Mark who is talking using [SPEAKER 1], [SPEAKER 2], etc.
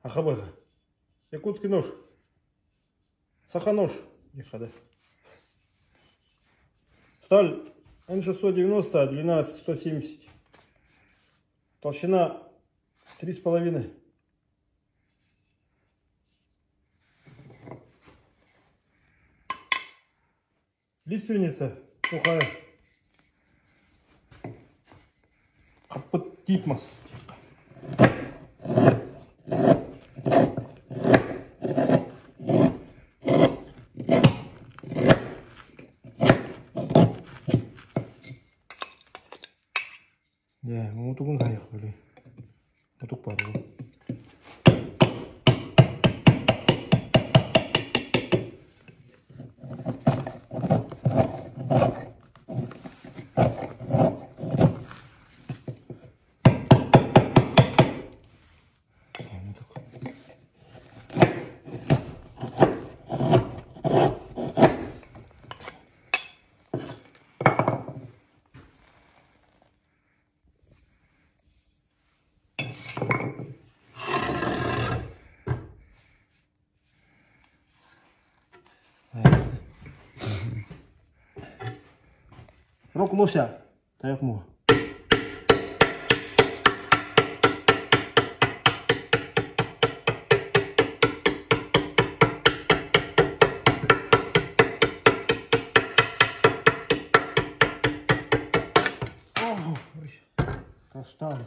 [SPEAKER 1] Аха Якутский нож. Саха нож. Диэххэ Сталь Н690, длина 170. Толщина 3,5. Лиственница сухая. Хаппыт тиит мас. Дьэ, муҥутугун хайах били. Мутук баар буо. Рок лося. Тайах муха. Достал.